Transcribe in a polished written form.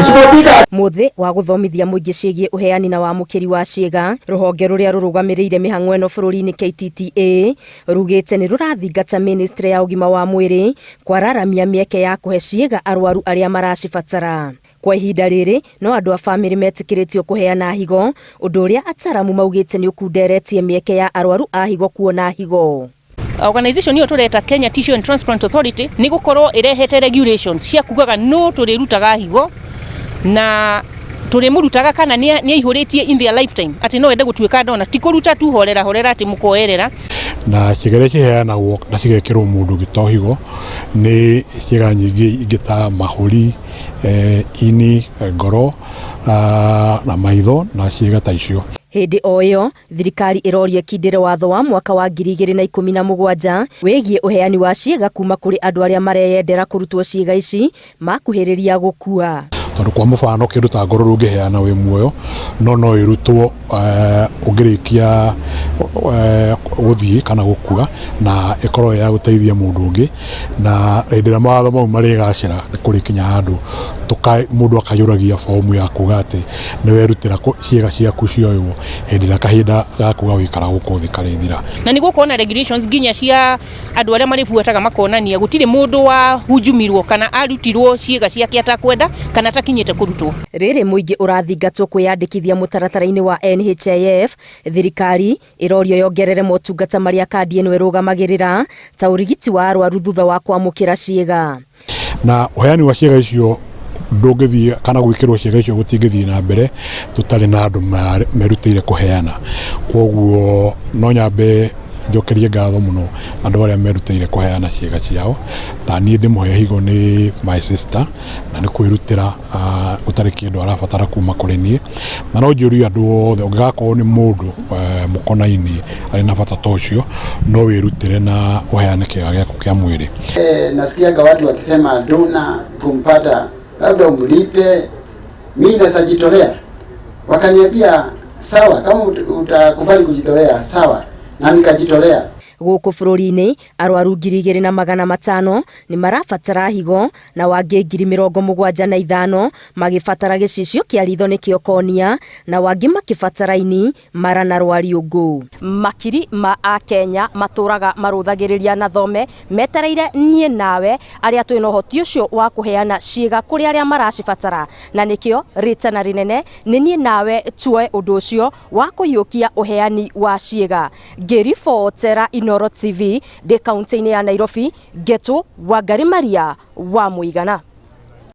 Usipopika Mũthĩ wa gũthomithia mũingĩ ciĩgiĩ ũheani na wamũkĩri wa ciĩga, rũhonge rũrĩa rũrũgamĩrĩire mĩhang'o ĩno bũrũri-inĩ KTTA rugĩte nĩ rũrathingata ministry ya ũgima wa mwĩrĩ kwararamia mĩeke ya kũhe ciĩga arwaru arĩa maracibatara. Kwa ihinda rĩrĩ no andũ a famĩlĩ metĩkĩrĩtio kũheana higo, ũndũ ũrĩa ataramu maugĩte nĩ ũkunderetie mĩeke ya arwaru a higo kuona higo. Organization ĩyo tũreta Kenya Tissue and Transplant Authority nĩ gũkorwo ĩrehete regulations cia kugaga no tũrĩrutaga higo na tũrĩmũrutaga kana nĩ aihũrĩtie in their lifetime atĩ no ende gũtuĩka ndona ti kũruta tu horera horera atĩ mũkoerera. Na ciĩga iria ciheanagwo na cigekĩrwo mũndũ ũngĩ to higo nĩ ciĩga nyingĩ ingĩ ta mahũri, ini, ngoro na maitho na ciĩga ta icio. Hĩndĩ o ĩyo, thirikari ĩroria ĩkindĩre watho wa mwaka wa 2017 wĩgiĩ ũheani wa ciĩga kuma kũrĩ andũ arĩa mareyendera kũrutwo ciĩga ici makuhĩrĩria gũkua. Tondũ kwa mũbano kĩndũ ta ngoro ndũngĩheana wĩ muoyo, no no ĩrutwo ũngĩrĩkia gũthiĩ kana gũkua na ĩkorwo ĩ ya gũteithia mũndũ ũngĩ, na hĩndĩ ĩrĩa mawatho mau marĩgacĩra nĩ kũrĩkinya handũ mũndũ akaiyũragia bomu ya kuga atĩ nĩ werutĩra ciĩga ciaku cioywo hĩndĩ ĩrĩa kahinda gaku ga gũikara gũkũ thĩ karĩthira. Na nĩ gũkorwo na regulations nginya cia andũ arĩa marĩbuataga makonania gũtirĩ mũndũ wahunjumirwo kana arutirwo ciĩga ciake atakwenda kana atakinyĩte kũrutwo. Rĩrĩ mũingĩ ũrathingatwo kwĩyandĩkithia mũtaratara-inĩ wa NHIF, thirikari ĩrorio yongerere motungata marĩa kandi ĩno ĩrũgamagĩrĩra ta ũrigiti wa arwaru thutha wa kwamũkĩra ciĩga. Na ũheani wa ciĩga icio ndũngĩthiĩ kana gwĩkĩrwo ciĩga icio gũtingĩthiĩ na mbere tũtarĩ na andũ merutĩire kũheana. Kwoguo no nyambe njokerie ngatho mũno andũ arĩa merutĩire kũheana ciĩga ciao. Ta niĩ ndĩmũhe higo nĩ my sister na nĩ kwĩrutĩra gũtarĩ kĩndũ arabatara kuma kũrĩ niĩ. Na no njũrie andũ othe ũngĩgakorwo nĩ mũndũ mũkonainie arĩ na bata ta ũcio, no wĩrutĩre na ũheane kĩga gĩaku kĩa mwĩrĩ. Nasikiaga watu wakisema donor kumpata labda umlipe, mimi nasajitolea. Wakaniambia sawa, kama utakubali kujitolea sawa, na nikajitolea. Gũkũ bũrũri-inĩ arwaru 2500 nĩ marabatara higo na wangĩ 75,000 magĩbatara gĩcicio kĩa ritho nĩkĩo cornea na wangĩ makĩbatara ini, mara na rwariũngũ. Makiri ma Akenya matũraga marũthagĩrĩria na thome metereire niĩ nawe arĩa twĩna ũhoti ũcio wa kũheana ciĩga kũrĩ arĩa maracibatara, na nĩkĩo rĩtana rĩnene nĩ niĩ nawe tuoe ũndũ ũcio wa kũiyũkia ũheani wa ciĩga. Ngĩribotera Inooro TV ndĩ kaunti-inĩ ya Nairobi, ngetwo Wangari Maria wa Mũigana.